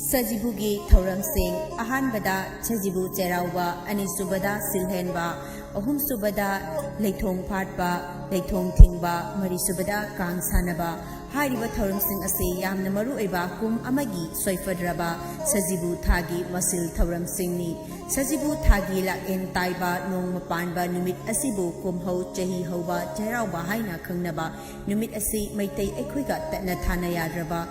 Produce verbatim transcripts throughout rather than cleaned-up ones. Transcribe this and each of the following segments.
ꯁꯖꯤꯕꯨꯒꯤ ꯊꯧꯔꯝꯁꯤꯡ: ꯑꯍꯥꯟꯕꯗ ꯁꯖꯤꯕꯨ ꯆꯩꯔꯥꯎꯕ, ꯑꯅꯤꯁꯨꯕꯗ ꯁꯤꯜꯍꯦꯟꯕ, ꯑꯍꯨꯝꯁꯨꯕꯗ ꯂꯩꯊꯣꯡ ꯐꯥꯠꯄ, ꯂꯩꯊꯣꯡ ꯊꯤꯡꯕ, ꯃꯔꯤꯁꯨꯕꯗ ꯀꯥꯡ ꯁꯥꯟꯅꯕ꯫ ꯍꯥꯏꯔꯤꯕ ꯊꯧꯔꯝꯁꯤꯡ ꯑꯁꯤ ꯌꯥꯝꯅ ꯃꯔꯨꯑꯣꯏꯕ ꯀꯨꯝ ꯑꯃꯒꯤ ꯁꯣꯏꯐꯗ꯭ꯔꯕ ꯁꯖꯤꯕꯨ ꯊꯥꯒꯤ ꯃꯁꯤꯜ ꯊꯧꯔꯝꯁꯤꯡꯅꯤ꯫ ꯁꯖꯤꯕꯨ ꯊꯥꯒꯤ ꯂꯥꯛꯂꯦꯟ ꯇꯥꯏꯕ ꯅꯣꯡꯃ ꯄꯥꯟꯕ ꯅꯨꯃꯤꯠ ꯑꯁꯤꯕꯨ ꯀꯨꯝꯍꯧ ꯆꯍꯤ ꯍꯧꯕ ꯆꯩꯔꯥꯎꯕ ꯍꯥꯏꯅ ꯈꯪꯅꯕ ꯅꯨꯃꯤꯠ ꯑꯁꯤ ꯃꯩꯇꯩ ꯑꯩꯈꯣꯏꯒ ꯇꯠꯅ ꯊꯥꯅ ꯌꯥꯗ꯭ꯔꯕ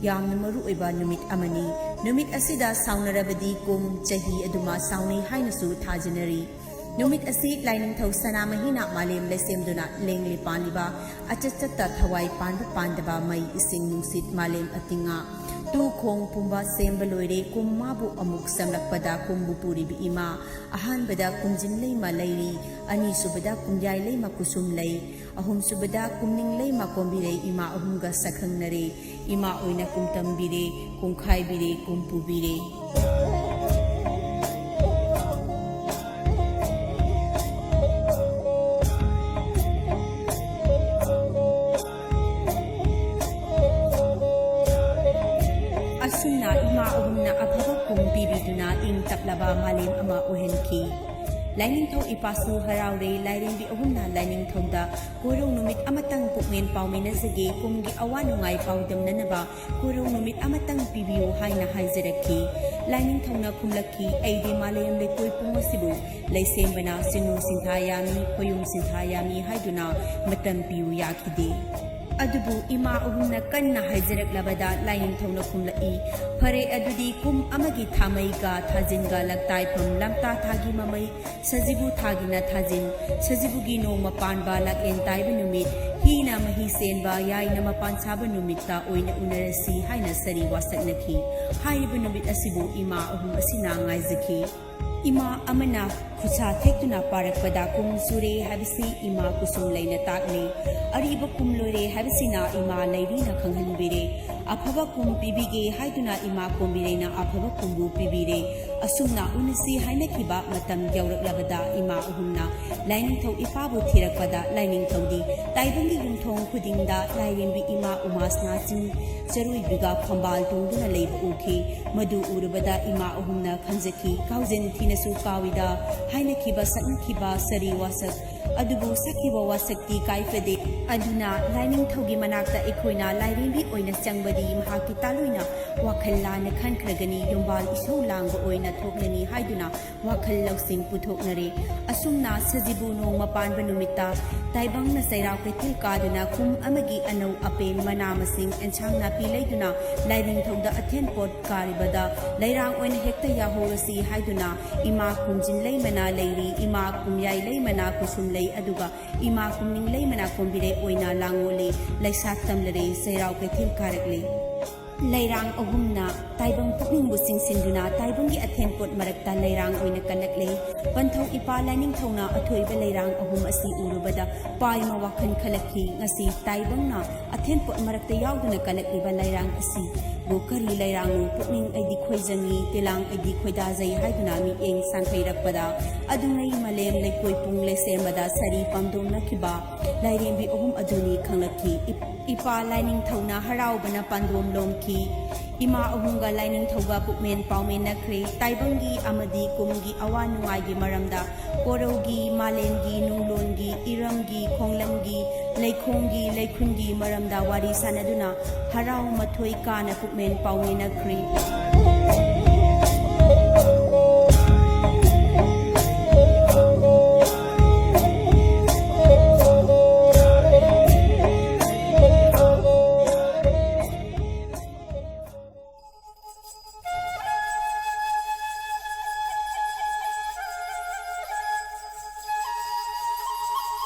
ꯌꯥꯝꯅ ꯃꯔꯨꯑꯣꯏꯕ ꯅꯨꯃꯤꯠ ꯑꯃꯅꯤ꯫ ꯅꯨꯃꯤꯠ ꯑꯁꯤꯗ ꯁꯥꯎꯅꯔꯕꯗꯤ ꯀꯨꯝ ꯆꯍꯤ ꯑꯗꯨꯃ ꯁꯥꯎꯅꯩ ꯍꯥꯏꯅꯁꯨ ꯊꯥꯖꯅꯔꯤ꯫ ꯅꯨꯃꯤꯠ ꯑꯁꯤ ꯂꯥꯏꯅꯤꯡꯊꯧ ꯁꯅꯥꯃꯍꯤꯅ ꯃꯥꯂꯦꯝ ꯂꯩꯁꯦꯝꯗꯨꯅ ꯂꯦꯡꯂꯦ ꯄꯥꯜꯂꯤꯕ ꯑꯆꯠ ꯆꯠꯇ ꯊꯋꯥꯏ ꯄꯥꯟꯕ ꯄꯥꯟꯗꯕ ꯃꯩ ꯏꯁꯤꯡ ꯅꯨꯡꯁꯤꯠ ꯃꯥꯂꯦꯝ ꯑꯇꯤꯡꯉꯥ ꯇꯨ ꯈꯣꯡ ꯄꯨꯝꯕ ꯁꯦꯝꯕ ꯂꯣꯏꯔꯦ ꯀꯨꯝ ꯃꯥꯕꯨ ꯑꯃꯨꯛ ꯁꯦꯝꯂꯛꯄꯗ ꯀꯨꯝꯕꯨ ꯄꯨꯔꯤꯕ ꯏꯃꯥ ꯑꯍꯥꯟꯕꯗ ꯀꯨꯝꯖꯤꯟ ꯂꯩꯃ ꯂꯩꯔꯤ, ꯑꯅꯤꯁꯨꯕꯗ ꯀꯨꯝꯌꯥꯏ ꯂꯩꯃ ꯀꯨꯁꯨꯝ ꯂꯩ, ꯑꯍꯨꯝꯁꯨꯕꯗ ꯀꯨꯝꯅꯤꯡ ꯂꯩꯃ ꯀꯣꯝꯕꯤꯔꯩ ꯏꯃꯥ ꯑꯍꯨꯝꯒ ꯁꯛꯈꯪꯅꯔꯦ꯫ ꯏꯃꯥ ꯑꯣꯏꯅ ꯀꯨꯝꯇꯝꯕꯤꯔꯦ, ꯀꯨꯝꯈꯥꯏꯕꯤꯔꯦ, ꯀꯨꯝ ꯄꯨꯕꯤꯔꯦ꯫ ꯑꯁꯨꯝꯅ ꯏꯃꯥ ꯑꯍꯨꯝꯅ ꯑꯐꯕ ꯀꯨꯝ ꯄꯤꯕꯤꯗꯨꯅ ꯏꯪ ꯇꯞꯂꯕ ꯃꯥꯂꯦꯝ ꯑꯃ ꯑꯣꯏꯍꯟꯈꯤ꯫ ꯂꯥꯏꯅꯤꯡꯊꯧ ꯏꯄꯥꯁꯨ ꯍꯔꯥꯎꯔꯦ꯫ ꯂꯥꯏꯔꯦꯝꯕꯤ ꯑꯍꯨꯝꯅ ꯂꯥꯏꯅꯤꯡꯊꯧꯗ ꯀꯣꯔꯧ ꯅꯨꯃꯤꯠ ꯑꯃꯇꯪ ꯄꯨꯛꯃꯦꯟ ꯄꯥꯎꯃꯤꯟꯅꯖꯒꯦ, ꯀꯨꯝꯒꯤ ꯑꯋꯥ ꯅꯨꯡꯉꯥꯏ ꯄꯥꯎꯗꯝꯅꯅꯕ ꯀꯣꯔꯧ ꯅꯨꯃꯤꯠ ꯑꯃꯇꯪ ꯄꯤꯕꯤꯌꯨ ꯍꯥꯏꯅ ꯍꯥꯏꯖꯔꯛꯈꯤ꯫ ꯂꯥꯏꯅꯤꯡꯊꯧꯅ ꯈꯨꯝꯂꯛꯈꯤ, ꯑꯩꯗꯤ ꯃꯥꯂꯦꯝ ꯂꯩꯀꯣꯏ ꯄꯨꯝꯕꯁꯤꯕꯨ ꯂꯩꯁꯦꯝꯕꯅ ꯁꯤꯡꯅꯨ ꯁꯤꯟꯊꯥ ꯌꯥꯝꯃꯤ, ꯈꯣꯌꯨꯝ ꯁꯤꯟꯊꯥ ꯌꯥꯝꯃꯤ ꯍꯥꯏꯗꯨꯅ ꯃꯇꯝ ꯄꯤꯌꯨ ꯌꯥꯈꯤꯗꯦ꯫ ꯑꯗꯨꯕꯨ ꯏꯃꯥ ꯑꯍꯨꯝꯅ ꯀꯟꯅ ꯍꯥꯏꯖꯔꯛꯂꯕꯗ ꯂꯥꯏꯅꯤꯡꯊꯧꯅ ꯈꯨꯝꯂꯛꯏ, ꯐꯔꯦ, ꯑꯗꯨꯗꯤ ꯀꯨꯝ ꯑꯃꯒꯤ ꯊꯥꯃꯩꯒ ꯊꯥꯖꯤꯟꯒ ꯂꯛꯇꯥꯏꯐꯝ ꯂꯝꯇꯥ ꯊꯥꯒꯤ ꯃꯃꯩ ꯁꯖꯤꯕꯨ ꯊꯥꯒꯤꯅ ꯊꯥꯖꯤꯟ, ꯁꯖꯤꯕꯨꯒꯤ ꯅꯣꯡꯃ ꯄꯥꯟꯕ ꯂꯥꯛꯂꯦꯟ ꯇꯥꯏꯕ ꯅꯨꯃꯤꯠ, ꯍꯤꯅ ꯃꯍꯤ ꯆꯦꯟꯕ, ꯌꯥꯏꯅ ꯃꯄꯥꯟ ꯁꯥꯕ ꯅꯨꯃꯤꯠꯇ ꯑꯣꯏꯅ ꯎꯅꯔꯁꯤ ꯍꯥꯏꯅ ꯁꯔꯤ ꯋꯥꯁꯛꯅꯈꯤ꯫ ꯍꯥꯏꯔꯤꯕ ꯅꯨꯃꯤꯠ ꯑꯁꯤꯕꯨ ꯏꯃꯥ ꯑꯍꯨꯝ ꯑꯁꯤꯅ ꯉꯥꯏꯖꯈꯤ꯫ ꯏꯃꯥ ꯑꯃꯅ ꯈꯨꯠꯁꯥ ꯊꯦꯛꯇꯨꯅ ꯄꯥꯔꯛꯄꯗ ꯀꯨꯝ ꯁꯨꯔꯦ ꯍꯥꯏꯕꯁꯤ ꯏꯃꯥ ꯀꯨꯁꯨꯝ ꯂꯩꯅ ꯇꯥꯛꯂꯤ꯫ ꯑꯔꯤꯕ ꯀꯨꯝ ꯂꯣꯏꯔꯦ ꯍꯥꯏꯕꯁꯤꯅ ꯏꯃꯥ ꯂꯩꯔꯤꯅ ꯈꯪꯍꯟꯕꯤꯔꯦ꯫ ꯑꯐꯕ ꯀꯨꯝ ꯄꯤꯕꯤꯒꯦ ꯍꯥꯏꯗꯨꯅ ꯏꯃꯥ ꯀꯣꯝꯕꯤꯔꯩꯅ ꯑꯐꯕ ꯀꯨꯝꯕꯨ ꯄꯤꯕꯤꯔꯦ꯫ ꯑꯁꯨꯝꯅ ꯎꯅꯁꯤ ꯍꯥꯏꯅꯈꯤꯕ ꯃꯇꯝ ꯌꯧꯔꯛꯂꯕꯗ ꯏꯃꯥ ꯑꯍꯨꯝꯅ ꯂꯥꯏꯅꯤꯡꯊꯧ ꯏꯄꯥꯕꯨ ꯊꯤꯔꯛꯄꯗ ꯂꯥꯏꯅꯤꯡꯊꯧꯗꯤ ꯇꯥꯏꯕꯪꯒꯤ ꯌꯨꯝꯊꯣꯡ ꯈꯨꯗꯤꯡꯗ ꯂꯥꯏꯔꯦꯝꯕꯤ ꯏꯃꯥ ꯎꯃꯥꯁꯅꯥ ꯆꯤꯡ ꯆꯔꯣꯏꯕꯤꯒ ꯐꯝꯕꯥꯜ ꯇꯣꯡꯗꯨꯅ ꯂꯩꯕ ꯎꯈꯤ꯫ ꯃꯗꯨ ꯎꯔꯨꯕꯗ ꯏꯃꯥ ꯑꯍꯨꯝꯅ ꯈꯟꯖꯈꯤ, "ꯀꯥꯎꯖꯦꯟ ꯊꯤꯅꯁꯨ ꯀꯥꯎꯏꯗ" ꯍꯥꯏꯅꯈꯤꯕ ꯁꯛꯅꯈꯤꯕ ꯁꯥꯔꯤ ꯋꯥꯁꯛ ꯑꯗꯨꯕꯨ ꯁꯛꯈꯤꯕ ꯋꯥꯁꯛꯇꯤ ꯀꯥꯏꯐꯗꯦ꯫ ꯑꯗꯨꯅ ꯂꯥꯏꯅꯤꯡꯊꯧꯒꯤ ꯃꯅꯥꯛꯇ ꯑꯩꯈꯣꯏꯅ ꯂꯥꯏꯔꯦꯝꯕꯤ ꯑꯣꯏꯅ ꯆꯪꯕꯗꯤ ꯃꯍꯥꯛꯀꯤ ꯇꯥꯂꯣꯏꯅ ꯋꯥꯈꯜ ꯂꯥꯟꯅ ꯈꯟꯈ꯭ꯔꯒꯅꯤ, ꯌꯨꯝꯕꯥꯜ ꯏꯁꯧ ꯂꯥꯡꯕ ꯑꯣꯏꯅ ꯊꯣꯛꯂꯅꯤ ꯍꯥꯏꯗꯨꯅ ꯋꯥꯈꯜ ꯂꯧꯁꯤꯡ ꯄꯨꯊꯣꯛꯅꯔꯦ꯫ ꯑꯁꯨꯝꯅ ꯁꯖꯤꯕꯨ ꯅꯣꯡꯃ ꯄꯥꯟꯕ ꯅꯨꯃꯤꯠꯇ ꯇꯥꯏꯕꯪꯅ ꯆꯩꯔꯥꯎ ꯀꯩꯊꯦꯜ ꯀꯥꯗꯨꯅ ꯀꯨꯝ ꯑꯃꯒꯤ ꯑꯅꯧ ꯑꯄꯦꯟ, ꯃꯅꯥ ꯃꯁꯤꯡ, ꯑꯦꯟꯁꯥꯡ ꯅꯥꯄꯤ ꯂꯩꯗꯨꯅ ꯂꯥꯏꯅꯤꯡꯊꯧꯗ ꯑꯊꯦꯟ ꯄꯣꯠ ꯀꯥꯔꯤꯕꯗ ꯂꯩꯔꯥꯡ ꯑꯣꯏꯅ ꯍꯦꯛꯇ ꯌꯥꯍꯧꯔꯁꯤ ꯍꯥꯏꯗꯨꯅ ꯏꯃꯥ ꯀꯨꯝꯖꯤꯟ ꯂꯩꯃꯅꯥ ꯂꯩꯔꯤ, ꯏꯃꯥ ꯀꯨꯝꯌꯥꯏ ꯂꯩꯃꯅꯥ ꯀꯨꯁꯨꯝ ꯂꯩ, ꯑꯗꯨꯒ ꯏꯃꯥ ꯀꯨꯝꯅꯤꯡ ꯂꯩꯃꯅꯥ ꯀꯣꯝꯕꯤꯔꯩ ꯑꯣꯏꯅ ꯂꯥꯡꯉꯣꯜꯂꯤ, ꯂꯩꯁꯥ ꯇꯝꯂꯔꯦ, ꯆꯩꯔꯥꯎ ꯀꯩꯊꯦꯜ ꯀꯥꯔꯛꯂꯤ꯫ ꯂꯩꯔꯥꯡ ꯑꯍꯨꯝꯅ ꯇꯥꯏꯕꯪ ꯄꯨꯛꯅꯤꯡꯕꯨ ꯆꯤꯡꯁꯤꯟꯗꯨꯅ ꯇꯥꯏꯕꯪꯒꯤ ꯑꯊꯦꯟ ꯄꯣꯠ ꯃꯔꯛꯇ ꯂꯩꯔꯥꯡ ꯑꯣꯏꯅ ꯀꯜꯂꯛꯂꯦ꯫ ꯄꯟꯊꯧ ꯏꯄꯥ ꯂꯥꯏꯅꯤꯡꯊꯧꯅ ꯑꯊꯣꯏꯕ ꯂꯩꯔꯥꯡ ꯑꯍꯨꯝ ꯑꯁꯤ ꯎꯔꯨꯕꯗ ꯄꯥꯏꯃ ꯋꯥꯈꯜ ꯈꯜꯂꯛꯈꯤ, "ꯉꯁꯤ ꯇꯥꯏꯕꯪꯅ ꯑꯊꯦꯟ ꯄꯣꯠ ꯃꯔꯛꯇ ꯌꯥꯎꯗꯨꯅ ꯀꯜꯂꯛꯂꯤꯕ ꯂꯩꯔꯥꯡ ꯑꯁꯤꯕꯨ ꯀꯔꯤ ꯂꯩꯔꯥꯡꯅꯣ? ꯄꯨꯛꯅꯤꯡ ꯑꯩꯗꯤ ꯈꯣꯏꯖꯪꯉꯤ, ꯇꯤꯂꯥꯡ ꯑꯩꯗꯤ ꯈꯣꯏꯗꯥꯖꯩ" ꯍꯥꯏꯗꯨꯅ ꯃꯤꯠꯌꯦꯡ ꯁꯥꯡꯈꯩꯔꯛꯄꯗ, ꯑꯗꯨꯉꯩ ꯃꯥꯂꯦꯝ ꯂꯩꯀꯣꯏ ꯄꯨꯡ ꯂꯩꯁꯦꯝꯕꯗ ꯁꯥꯔꯤ ꯄꯥꯝꯗꯣꯝꯅꯈꯤꯕ ꯂꯥꯏꯔꯦꯝꯕꯤ ꯑꯍꯨꯝ ꯑꯗꯨꯅꯤ ꯈꯪꯂꯛꯈꯤ꯫ ꯏꯞ-, ꯏꯄꯥ ꯂꯥꯏꯅꯤꯡꯊꯧꯅ ꯍꯔꯥꯎꯕꯅ ꯄꯥꯟꯗꯣꯝ ꯂꯣꯝꯈꯤ꯫ ꯏꯃꯥ ꯑꯍꯨꯝꯒ ꯂꯥꯏꯅꯤꯡꯊꯧꯒ ꯄꯨꯛꯃꯦꯟ ꯄꯥꯎꯃꯦꯟꯅꯈ꯭ꯔꯦ꯫ ꯇꯥꯏꯕꯪꯒꯤ ꯑꯃꯗꯤ ꯀꯨꯝꯒꯤ ꯑꯋꯥ ꯅꯨꯡꯉꯥꯏꯒꯤ ꯃꯔꯝꯗ, ꯀꯣꯔꯧꯒꯤ, ꯃꯥꯂꯦꯝꯒꯤ, ꯅꯨꯡꯂꯣꯟꯒꯤ, ꯏꯔꯝꯒꯤ, ꯈꯣꯡꯂꯝꯒꯤ, ꯂꯩꯈꯣꯡꯒꯤ, ꯂꯩꯈꯨꯟꯒꯤ ꯃꯔꯝꯗ ꯋꯥꯔꯤ ꯁꯥꯟꯅꯗꯨꯅ ꯍꯔꯥꯎ ꯃꯊꯣꯏ ꯀꯥꯅ ꯄꯨꯛꯃꯦꯟ ꯄꯥꯎꯃꯦꯟꯅꯈ꯭ꯔꯦ꯫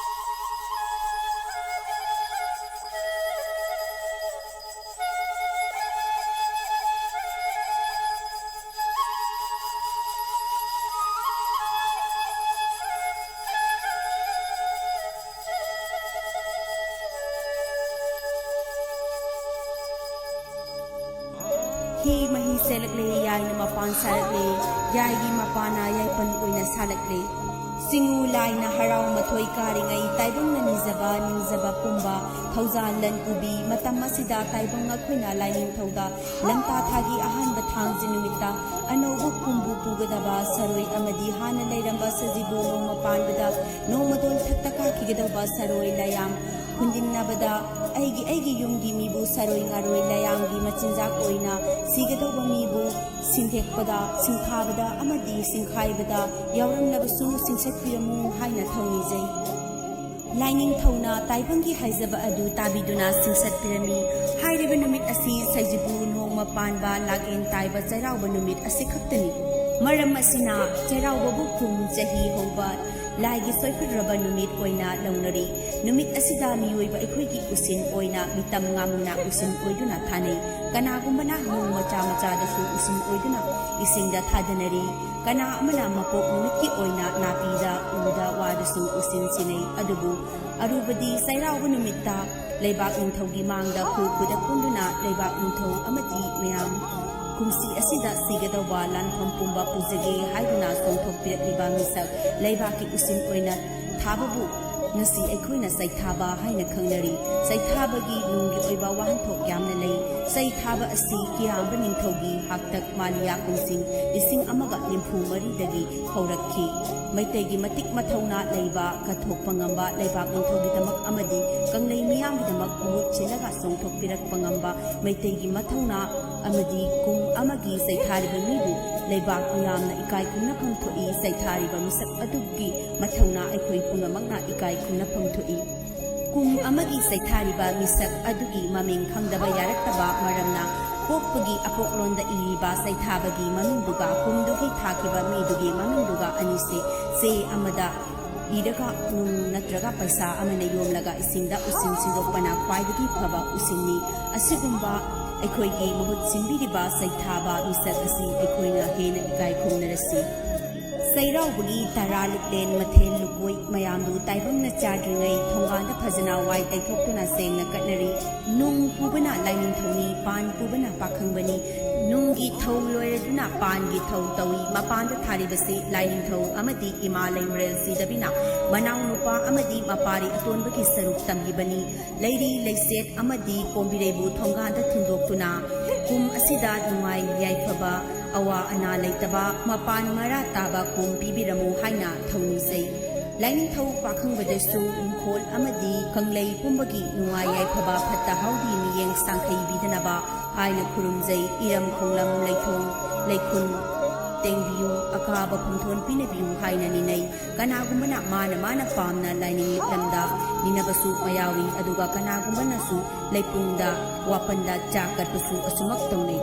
ꯁꯦꯂꯛꯂꯦ, ꯌꯥꯏꯅ ꯃꯄꯥꯟ ꯁꯥꯔꯛꯂꯦ, ꯌꯥꯏꯒꯤ ꯃꯄꯥꯟꯅ ꯌꯥꯏꯄꯟ ꯑꯣꯏꯅ ꯁꯥꯔꯛꯂꯦ꯫ ꯆꯤꯡꯉꯨ ꯂꯥꯏꯅ ꯍꯔꯥꯎ ꯃꯊꯣꯏ ꯀꯥꯔꯤꯉꯩ, ꯇꯥꯏꯕꯪꯅ ꯅꯤꯖꯕ ꯅꯤꯡꯖꯕ ꯄꯨꯝꯕ ꯊꯧꯖꯥꯜ ꯂꯟ ꯎꯕꯤ꯫ ꯃꯇꯝ ꯑꯁꯤꯗ ꯇꯥꯏꯕꯪ ꯑꯩꯈꯣꯏꯅ ꯂꯥꯏꯅꯤꯡꯊꯧꯗ ꯂꯝꯇꯥ ꯊꯥꯒꯤ ꯑꯍꯥꯟꯕ ꯊꯥꯡꯖ ꯅꯨꯃꯤꯠꯇ ꯑꯅꯧꯕ ꯀꯨꯝꯕꯨ ꯄꯨꯒꯗꯕ ꯁꯔꯣꯏ ꯑꯃꯗꯤ ꯍꯥꯟꯅ ꯂꯩꯔꯝꯕ ꯁꯖꯤꯕꯨ ꯅꯣꯡꯃ ꯄꯥꯟꯕꯗ ꯅꯣꯡꯃꯗꯣꯟ ꯊꯛꯇ ꯀꯥꯈꯤꯒꯗꯧꯕ ꯁꯔꯣꯏ ꯂꯌꯥꯝ ꯍꯨꯟꯗꯤꯟꯅꯕꯗ ꯑꯩꯒꯤ ꯑꯩꯒꯤ ꯌꯨꯝꯒꯤ ꯃꯤꯕꯨ ꯁꯔꯣꯏ ꯉꯥꯔꯣꯏ ꯂꯌꯥꯝꯒꯤ ꯃꯆꯤꯟꯖꯥꯛ ꯑꯣꯏꯅ ꯁꯤꯒꯗꯧꯕ ꯃꯤꯕꯨ ꯁꯤꯡꯊꯦꯛꯄꯗ, ꯁꯤꯡꯊꯥꯕꯗ ꯑꯃꯗꯤ ꯁꯤꯡꯈꯥꯏꯕꯗ ꯌꯥꯎꯔꯝꯂꯕꯁꯨ ꯁꯤꯡꯁꯠꯄꯤꯔꯝꯃꯨ ꯍꯥꯏꯅ ꯊꯧꯅꯤꯖꯩ꯫ ꯂꯥꯏꯅꯤꯡꯊꯧꯅ ꯇꯥꯏꯕꯪꯒꯤ ꯍꯥꯏꯖꯕ ꯑꯗꯨ ꯇꯥꯕꯤꯗꯨꯅ ꯁꯤꯡꯁꯠꯄꯤꯔꯝꯃꯤ꯫ ꯍꯥꯏꯔꯤꯕ ꯅꯨꯃꯤꯠ ꯑꯁꯤ ꯁꯖꯤꯕꯨ ꯅꯣꯡꯃ ꯄꯥꯟꯕ ꯂꯥꯛꯂꯦꯟ ꯇꯥꯏꯕ ꯆꯩꯔꯥꯎꯕ ꯅꯨꯃꯤꯠ ꯑꯁꯤ ꯈꯛꯇꯅꯤ꯫ ꯃꯔꯝ ꯑꯁꯤꯅ ꯆꯩꯔꯥꯎꯕꯕꯨ ꯀꯨꯝ ꯆꯍꯤ ꯍꯧꯕ ꯂꯥꯏꯒꯤ ꯁꯣꯏꯐꯨꯠꯔꯕ ꯅꯨꯃꯤꯠ ꯑꯣꯏꯅ ꯂꯧꯅꯔꯤ꯫ ꯅꯨꯃꯤꯠ ꯑꯁꯤꯗ ꯃꯤꯑꯣꯏꯕ ꯑꯩꯈꯣꯏꯒꯤ ꯎꯁꯤꯟ ꯑꯣꯏꯅ ꯃꯤꯇꯝ ꯉꯥꯃꯨꯅ ꯎꯁꯤꯟ ꯑꯣꯏꯗꯨꯅ ꯊꯥꯅꯩ꯫ ꯀꯅꯥꯒꯨꯝꯕꯅ ꯅꯨꯡ ꯃꯆꯥ ꯃꯆꯥꯗꯁꯨ ꯎꯁꯤꯟ ꯑꯣꯏꯗꯨꯅ ꯏꯁꯤꯡꯗ ꯊꯥꯗꯅꯔꯤ꯫ ꯀꯅꯥ ꯑꯃꯅ ꯃꯄꯣꯛ ꯅꯨꯃꯤꯠꯀꯤ ꯑꯣꯏꯅ ꯅꯥꯄꯤꯗ, ꯎꯗ, ꯋꯥꯗꯁꯨ ꯎꯁꯤꯟ ꯁꯤꯟꯅꯩ꯫ ꯑꯗꯨꯕꯨ ꯑꯔꯨꯕꯗꯤ ꯆꯩꯔꯥꯎꯕ ꯅꯨꯃꯤꯠꯇ ꯂꯩꯕꯥꯛ ꯅꯤꯡꯊꯧꯒꯤ ꯃꯥꯡꯗ ꯈꯨ ꯈꯨꯗ ꯀꯨꯝꯗꯨꯅ ꯂꯩꯕꯥꯛ ꯅꯤꯡꯊꯧ ꯑꯃꯗꯤ ꯃꯌꯥꯝ ꯀꯨꯝꯁꯤ ꯑꯁꯤꯗ ꯁꯤꯒꯗꯧꯕ ꯂꯥꯟꯐꯝ ꯄꯨꯝꯕ ꯄꯨꯖꯒꯦ ꯍꯥꯏꯗꯨꯅ ꯆꯣꯡꯊꯣꯛꯄꯤꯔꯛꯂꯤꯕ ꯃꯤꯁꯛ ꯂꯩꯕꯥꯛꯀꯤ ꯎꯁꯤꯟ ꯑꯣꯏꯅ ꯊꯥꯕꯕꯨ ꯉꯁꯤ ꯑꯩꯈꯣꯏꯅ ꯆꯩꯊꯥꯕ ꯍꯥꯏꯅ ꯈꯪꯅꯔꯤ꯫ ꯆꯩꯊꯥꯕꯒꯤ ꯅꯨꯡꯒꯤ ꯑꯣꯏꯕ ꯋꯥꯍꯟꯊꯣꯛ ꯌꯥꯝꯅ ꯂꯩ꯫ ꯆꯩꯊꯥꯕ ꯑꯁꯤ ꯀꯤꯌꯥꯝꯕ ꯅꯤꯡꯊꯧꯒꯤ ꯍꯥꯛꯇꯛ ꯃꯥꯂꯤꯌꯥ ꯀꯨꯝꯁꯤꯡ ꯂꯤꯁꯤꯡ ꯑꯃꯒ ꯅꯤꯐꯨ ꯃꯔꯤꯗꯒꯤ ꯍꯧꯔꯛꯈꯤ꯫ ꯃꯩꯇꯩꯒꯤ ꯃꯇꯤꯛ ꯃꯊꯧꯅꯥ ꯂꯩꯕ, ꯀꯠꯊꯣꯛꯄ ꯉꯝꯕ ꯂꯩꯕꯥꯛ ꯅꯤꯡꯊꯧꯒꯤꯗꯃꯛ ꯑꯃꯗꯤ ꯀꯪꯂꯩ ꯃꯤꯌꯥꯝꯒꯤꯗꯃꯛ ꯃꯍꯨꯠ ꯁꯤꯜꯂꯒ ꯆꯣꯡꯊꯣꯛꯄꯤꯔꯛꯄ ꯉꯝꯕ ꯃꯩꯇꯩꯒꯤ ꯃꯊꯧꯅꯥ ꯑꯃꯗꯤ ꯀꯨꯝ ꯑꯃꯒꯤ ꯆꯩꯊꯥꯔꯤꯕ ꯃꯤꯕꯨ ꯂꯩꯕꯥꯛ ꯃꯤꯌꯥꯝꯅ ꯏꯀꯥꯏ ꯈꯨꯝꯅꯐꯝ ꯊꯣꯛꯏ꯫ ꯆꯩꯊꯥꯔꯤꯕ ꯃꯤꯁꯛ ꯑꯗꯨꯒꯤ ꯃꯊꯧꯅꯥ ꯑꯩꯈꯣꯏ ꯄꯨꯝꯅꯃꯛꯅ ꯏꯀꯥꯏ ꯈꯨꯝꯅꯐꯝ ꯊꯣꯛꯏ꯫ ꯀꯨꯝ ꯑꯃꯒꯤ ꯆꯩꯊꯥꯔꯤꯕ ꯃꯤꯁꯛ ꯑꯗꯨꯒꯤ ꯃꯃꯤꯡ ꯈꯪꯗꯕ ꯌꯥꯔꯛꯇꯕ ꯃꯔꯝꯅ ꯄꯣꯛꯄꯒꯤ ꯑꯄꯣꯛꯂꯣꯟꯗ ꯏꯔꯤꯕ ꯆꯩꯊꯥꯕꯒꯤ ꯃꯃꯤꯡꯗꯨꯒ ꯀꯨꯝꯗꯨꯒꯤ ꯊꯥꯈꯤꯕ ꯃꯤꯗꯨꯒꯤ ꯃꯃꯤꯡꯗꯨꯒ ꯑꯅꯤꯁꯦ ꯆꯦ ꯑꯃꯗ ꯏꯔꯒ ꯅꯨꯡ ꯅꯠꯇ꯭ꯔꯒ ꯄꯩꯁꯥ ꯑꯃꯅ ꯌꯣꯝꯂꯒ ꯏꯁꯤꯡꯗ ꯎꯁꯤꯟ ꯁꯤꯟꯗꯣꯛꯄꯅ ꯈ꯭ꯋꯥꯏꯗꯒꯤ ꯐꯕ ꯎꯁꯤꯟꯅꯤ꯫ ꯑꯁꯤꯒꯨꯝꯕ ꯑꯩꯈꯣꯏꯒꯤ ꯃꯍꯨꯠ ꯁꯤꯟꯕꯤꯔꯤꯕ ꯆꯩꯊꯥꯕ ꯃꯤꯁꯛ ꯑꯁꯤ ꯑꯩꯈꯣꯏꯅ ꯍꯦꯟꯅ ꯏꯀꯥꯏ ꯈꯨꯝꯅꯔꯁꯤ꯫ ꯆꯩꯔꯥꯎꯕꯒꯤ ꯇꯔꯥ ꯂꯤꯛꯂꯦꯟ ꯃꯊꯦꯜ ꯂꯨꯀꯣꯏ ꯃꯌꯥꯝꯗꯨ ꯇꯥꯏꯕꯪꯅ ꯆꯥꯗ꯭ꯔꯤꯉꯩ ꯊꯣꯡꯒꯥꯟꯗ ꯐꯖꯅ ꯋꯥꯏ ꯇꯩꯊꯣꯛꯇꯨꯅ ꯁꯦꯡꯅ ꯀꯠꯅꯔꯤ꯫ ꯅꯨꯡ ꯄꯨꯕꯅ ꯂꯥꯏꯅꯤꯡꯊꯧꯅꯤ, ꯄꯥꯟ ꯄꯨꯕꯅ ꯄꯥꯈꯪꯕꯅꯤ꯫ ꯅꯨꯡꯒꯤ ꯊꯧ ꯂꯣꯏꯔꯗꯨꯅ ꯄꯥꯟꯒꯤ ꯊꯧ ꯇꯧꯏ꯫ ꯃꯄꯥꯟꯗ ꯊꯥꯔꯤꯕꯁꯤ ꯂꯥꯏꯅꯤꯡꯊꯧ ꯑꯃꯗꯤ ꯏꯃꯥ ꯂꯩꯃꯔꯦꯜ ꯁꯤꯗꯕꯤꯅ ꯃꯅꯥꯎꯅꯨꯄꯥ ꯑꯃꯗꯤ ꯃꯄꯥꯔꯤ ꯑꯇꯣꯟꯕꯒꯤ ꯁꯔꯨꯛ ꯇꯝꯕꯤꯕꯅꯤ꯫ ꯂꯩꯔꯤ ꯂꯩꯁꯦꯠ ꯑꯃꯗꯤ ꯀꯣꯝꯕꯤꯔꯩꯕꯨ ꯊꯣꯡꯒꯥꯟꯗ ꯊꯤꯟꯗꯣꯛꯇꯨꯅ ꯀꯨꯝ ꯑꯁꯤꯗ ꯅꯨꯡꯉꯥꯏ ꯌꯥꯏꯐꯕ, ꯑꯋꯥ ꯑꯅꯥ ꯂꯩꯇꯕ, ꯃꯄꯥꯟ ꯃꯔꯥ ꯇꯥꯕ ꯀꯨꯝ ꯄꯤꯕꯤꯔꯝꯃꯨ ꯍꯥꯏꯅ ꯊꯧꯅꯤꯖꯩ꯫ ꯂꯥꯏꯅꯤꯡꯊꯧ ꯄꯥꯈꯪꯕꯗꯁꯨ ꯏꯪꯈꯣꯜ ꯑꯃꯗꯤ ꯀꯪꯂꯩ ꯄꯨꯝꯕꯒꯤ ꯅꯨꯡꯉꯥꯏ ꯌꯥꯏꯐꯕ, ꯐꯠꯇ ꯍꯥꯎꯗꯤ ꯃꯤꯠꯌꯦꯡ ꯁꯥꯡꯈꯩ ꯄꯤꯗꯅꯕ ꯍꯥꯏꯅ ꯈꯨꯔꯨꯝꯖꯩ꯫ ꯏꯔꯝ ꯈꯣꯡꯂꯝ ꯂꯩꯊꯣꯡ ꯂꯩꯈꯨꯟ ꯇꯦꯡꯕꯤꯌꯨ, ꯑꯀꯥꯕ ꯈꯣꯡꯊꯣꯟ ꯄꯤꯅꯕꯤꯌꯨ ꯍꯥꯏꯅ ꯅꯤꯅꯩ꯫ ꯀꯅꯥꯒꯨꯝꯕꯅ ꯃꯥꯅ ꯃꯥꯅ ꯄꯥꯝꯅ ꯂꯥꯏꯅꯤꯡ ꯂꯤꯛꯂꯝꯗ ꯅꯤꯅꯕꯁꯨ ꯌꯥꯎꯏ, ꯑꯗꯨꯒ ꯀꯅꯥꯒꯨꯝꯕꯅꯁꯨ ꯂꯩꯄꯨꯡꯗ, ꯋꯥꯄꯟꯗ ꯆꯥꯛ ꯀꯠꯄꯁꯨ ꯑꯁꯨꯃꯛ ꯇꯧꯅꯩ꯫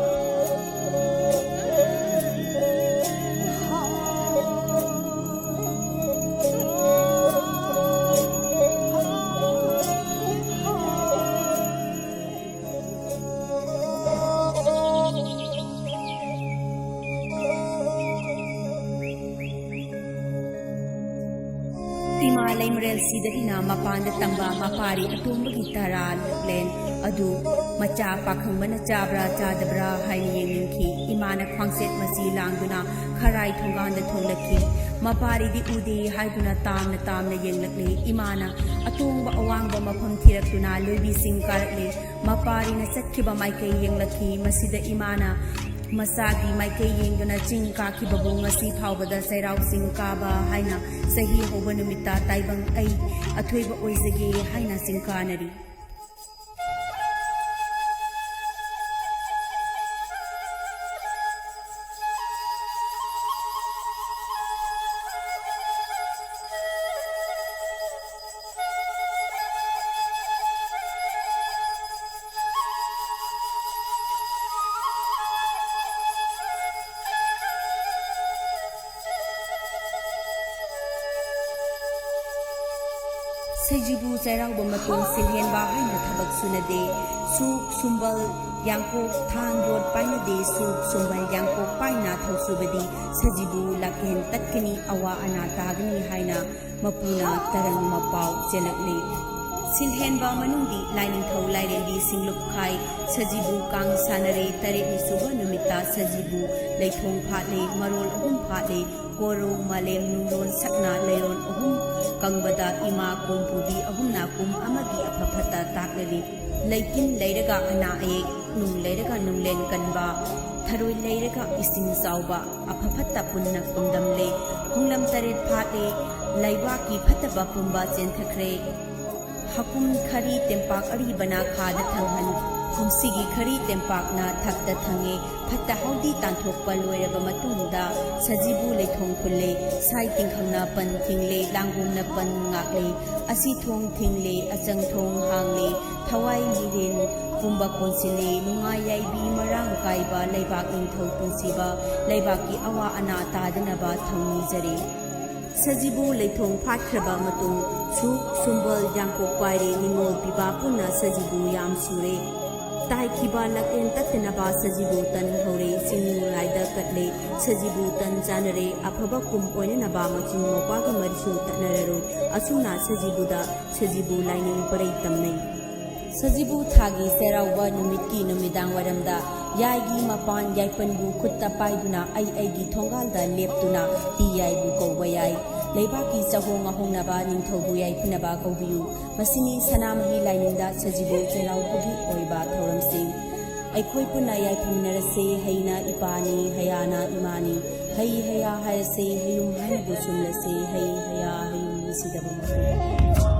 ꯏꯃꯥ ꯂꯩꯃꯔꯦꯜ ꯁꯤꯗꯕꯤꯅ ꯃꯄꯥꯟꯗ ꯇꯝꯕ ꯃꯄꯥꯔꯤ ꯑꯇꯣꯝꯕꯒꯤ ꯇꯔꯥ ꯂꯦꯟ ꯑꯗꯨ ꯃꯆꯥ ꯄꯥꯈꯪꯕꯅ ꯆꯥꯕ꯭ꯔꯥ ꯆꯥꯗꯕ꯭ꯔꯥ ꯍꯥꯏꯅ ꯌꯦꯡꯅꯤꯡꯈꯤ꯫ ꯏꯃꯥꯅ ꯈ꯭ꯋꯥꯡꯁꯦꯠ ꯃꯆꯤ ꯂꯥꯡꯗꯨꯅ ꯈꯔꯥꯏ ꯊꯣꯡꯒꯥꯟꯗ ꯊꯣꯛꯂꯛꯈꯤ꯫ ꯃꯄꯥꯔꯤꯗꯤ ꯎꯗꯦ ꯍꯥꯏꯗꯨꯅ ꯇꯥꯝꯅ ꯇꯥꯝꯅ ꯌꯦꯡꯂꯛꯂꯦ꯫ ꯏꯃꯥꯅ ꯑꯇꯣꯡꯕ ꯑꯋꯥꯡꯕ ꯃꯐꯝ ꯊꯤꯔꯛꯇꯨꯅ ꯂꯣꯏꯕꯤꯁꯤꯡ ꯀꯥꯔꯛꯂꯦ꯫ ꯃꯄꯥꯔꯤꯅ ꯆꯠꯈꯤꯕ ꯃꯥꯏꯀꯩ ꯌꯦꯡꯂꯛꯈꯤ꯫ ꯃꯁꯤꯗ ꯏꯃꯥꯅ ꯃꯆꯥꯒꯤ ꯃꯥꯏꯀꯩ ꯌꯦꯡꯗꯨꯅ ꯆꯤꯡ ꯀꯥꯈꯤꯕꯕꯨ ꯉꯁꯤ ꯐꯥꯎꯕꯗ ꯆꯩꯔꯥꯎ ꯆꯤꯡ ꯀꯥꯕ ꯍꯥꯏꯅ ꯆꯍꯤ ꯍꯧꯕ ꯅꯨꯃꯤꯠꯇ ꯇꯥꯏꯕꯪ ꯑꯩ ꯑꯊꯣꯏꯕ ꯑꯣꯏꯖꯒꯦ ꯍꯥꯏꯅ ꯆꯤꯡ ꯀꯥꯅꯔꯤ꯫ ꯁꯖꯤꯕꯨ ꯆꯩꯔꯥꯎꯕ ꯃꯇꯣꯟ ꯁꯤꯜꯍꯦꯟꯕ ꯍꯥꯏꯅ ꯊꯕꯛ ꯁꯨꯅꯗꯦ꯫ ꯁꯨꯛ ꯁꯨꯝꯕꯜ ꯌꯥꯡꯀꯣꯛ ꯊꯥꯡ ꯌꯣꯠ ꯄꯥꯏꯅꯗꯦ꯫ ꯁꯨꯛ ꯁꯨꯝꯕꯜ ꯌꯥꯡꯀꯣꯛ ꯄꯥꯏꯅ ꯊꯧꯁꯨꯕꯗꯤ ꯁꯖꯤꯕꯨ ꯂꯥꯛꯍꯦꯟ ꯇꯠꯀꯅꯤ, ꯑꯋꯥ ꯑꯅꯥ ꯇꯥꯒꯅꯤ ꯍꯥꯏꯅ ꯃꯄꯨꯅ ꯇꯔꯪ ꯃꯄꯥꯎ ꯆꯦꯜꯂꯛꯂꯤ꯫ ꯁꯤꯜꯍꯦꯟꯕ ꯃꯅꯨꯡꯗꯤ ꯂꯥꯏꯅꯤꯡꯊꯧ ꯂꯥꯏꯔꯦꯝꯕꯤ ꯁꯤꯡꯂꯨꯞ ꯈꯥꯏ, ꯁꯖꯤꯕꯨ ꯀꯥꯡ ꯁꯥꯟꯅꯔꯦ, ꯇꯔꯦꯠꯅꯤ ꯁꯨꯕ ꯅꯨꯃꯤꯠꯇ ꯁꯖꯤꯕꯨ ꯂꯩꯊꯣꯡ ꯐꯥꯠꯂꯦ, ꯃꯔꯣꯜ ꯑꯍꯨꯝ ꯐꯥꯠꯂꯦ, ꯀꯣꯔꯧ ꯃꯥꯂꯦꯝ ꯅꯨꯡꯂꯣꯟ ꯁꯛꯅ ꯂꯩꯔꯣꯟ ꯑꯍꯨꯝ ꯀꯪꯕꯗ ꯏꯃꯥ ꯀꯣꯝꯄꯨꯕꯤ ꯑꯍꯨꯝꯅ ꯀꯨꯝ ꯑꯃꯒꯤ ꯑꯐ ꯐꯠꯇ ꯇꯥꯛꯂꯔꯤ꯫ ꯂꯩꯇꯤꯟ ꯂꯩꯔꯒ ꯑꯅꯥ ꯑꯌꯦꯛ, ꯅꯨꯡ ꯂꯩꯔꯒ ꯅꯨꯡꯂꯦꯟ ꯀꯟꯕ, ꯊꯔꯣꯏ ꯂꯩꯔꯒ ꯏꯁꯤꯡ ꯆꯥꯎꯕ, ꯑꯐ ꯐꯠꯇ ꯄꯨꯟꯅ ꯀꯨꯝꯗꯝꯂꯦ꯫ ꯈꯣꯡꯂꯝ ꯇꯔꯦꯠ ꯐꯥꯠꯂꯦ, ꯂꯩꯕꯥꯛꯀꯤ ꯐꯠꯇꯕ ꯄꯨꯝꯕ ꯆꯦꯟꯊꯈ꯭ꯔꯦ꯫ ꯍꯀꯨꯝ ꯈꯔꯤ ꯇꯦꯝꯄꯥꯛ ꯑꯔꯤꯕꯅ ꯈꯥꯗ ꯊꯪꯍꯟ, ꯀꯨꯝꯁꯤꯒꯤ ꯈꯔꯤ ꯇꯦꯝꯄꯥꯛꯅ ꯊꯛꯇ ꯊꯪꯉꯦ꯫ ꯐꯠꯇ ꯍꯥꯎꯗꯤ ꯇꯥꯟꯊꯣꯛꯄ ꯂꯣꯏꯔꯕ ꯃꯇꯨꯡꯗ ꯁꯖꯤꯕꯨ ꯂꯩꯊꯣꯡ ꯈꯨꯜꯂꯦ꯫ ꯁꯥꯏ ꯇꯤꯡꯈꯪꯅ ꯄꯟ ꯊꯤꯡꯂꯦ, ꯂꯥꯡꯒꯣꯡꯅ ꯄꯟ ꯉꯥꯛꯂꯦ꯫ ꯑꯁꯤ ꯊꯣꯡ ꯊꯤꯡꯂꯦ, ꯑꯆꯪ ꯊꯣꯡ ꯍꯥꯡꯂꯦ꯫ ꯊꯋꯥꯏ ꯃꯤꯔꯦꯟ ꯄꯨꯝꯕ ꯀꯣꯟꯁꯤꯜꯂꯦ꯫ ꯅꯨꯡꯉꯥꯏ ꯌꯥꯏꯕꯤ ꯃꯔꯥꯡ ꯀꯥꯏꯕ ꯂꯩꯕꯥꯛ ꯅꯤꯡꯊꯧ ꯄꯨꯟꯁꯤꯕ, ꯂꯩꯕꯥꯛꯀꯤ ꯑꯋꯥ ꯑꯅꯥ ꯇꯥꯗꯅꯕ ꯊꯧꯅꯤꯖꯔꯤ꯫ ꯁꯖꯤꯕꯨ ꯂꯩꯊꯣꯡ ꯐꯥꯠꯈ꯭ꯔꯕ ꯃꯇꯨꯡ ꯁꯨꯛ, ꯁꯨꯝꯕꯜ, ꯌꯥꯡꯀꯣꯛ ꯄꯥꯏꯔꯦ, ꯅꯤꯉꯣꯜ ꯄꯤꯕ ꯄꯨꯟꯅ ꯁꯖꯤꯕꯨ ꯌꯥꯝ ꯁꯨꯔꯦ꯫ ꯇꯥꯏꯈꯤꯕ ꯂꯥꯛꯂꯦꯟ ꯇꯠꯇꯅꯕ ꯁꯖꯤꯕꯨ ꯇꯟ ꯍꯧꯔꯦ, ꯆꯤꯡꯅꯨ ꯂꯥꯏꯗ ꯀꯠꯂꯦ, ꯁꯖꯤꯕꯨ ꯇꯟ ꯆꯥꯅꯔꯦ, ꯑꯐꯕ ꯀꯨꯝ ꯑꯣꯏꯅꯅꯕ ꯃꯆꯤꯟ ꯃꯧꯄ꯭ꯋꯥꯒꯤ ꯃꯔꯤꯁꯨ ꯇꯠꯅꯔꯔꯣꯏ꯫ ꯑꯁꯨꯝꯅ ꯁꯖꯤꯕꯨꯗ ꯁꯖꯤꯕꯨ ꯂꯥꯏꯅꯤꯡ ꯄꯔꯩ ꯇꯝꯅꯩ꯫ ꯁꯖꯤꯕꯨ ꯊꯥꯒꯤ ꯆꯩꯔꯥꯎꯕ ꯅꯨꯃꯤꯠꯀꯤ ꯅꯨꯃꯤꯗꯥꯡ ꯋꯥꯏꯔꯝꯗ ꯌꯥꯏꯒꯤ ꯃꯄꯥꯟ ꯌꯥꯏꯄꯟꯕꯨ ꯈꯨꯠꯇ ꯄꯥꯏꯗꯨꯅ ꯑꯩ ꯑꯩꯒꯤ ꯊꯣꯡꯒꯥꯜꯗ ꯂꯦꯞꯇꯨꯅ ꯄꯤ ꯌꯥꯏꯕꯨ ꯀꯧꯕ ꯌꯥꯏ꯫ ꯂꯩꯕꯥꯛꯀꯤ ꯆꯥꯍꯣꯡ ꯉꯥꯍꯣꯡꯅꯕ ꯅꯤꯡꯊꯧꯕꯨ ꯌꯥꯏꯐꯅꯕ ꯀꯧꯕꯤꯌꯨ꯫ ꯃꯁꯤꯅꯤ ꯁꯅꯥꯃꯍꯤ ꯂꯥꯏꯅꯤꯡꯗ ꯁꯖꯤꯕꯨ ꯆꯩꯔꯥꯎꯕꯒꯤ ꯑꯣꯏꯕ ꯊꯧꯔꯝꯁꯤꯡ꯫ ꯑꯩꯈꯣꯏ ꯄꯨꯟꯅ ꯌꯥꯏꯐꯃꯤꯟꯅꯔꯁꯦ, ꯍꯩꯅ ꯏꯄꯥꯅꯤ, ꯍꯌꯥꯅ ꯏꯃꯥꯅꯤ꯫ ꯍꯩ ꯍꯌꯥ ꯍꯥꯏꯔꯁꯦ, ꯍꯌꯨꯝ ꯍꯥꯏꯅꯕꯨ ꯁꯨꯝꯂꯁꯦ, ꯍꯩ ꯍꯌꯥ ꯍꯌꯨꯝ ꯁꯤꯗꯕ ꯃꯄꯨ꯫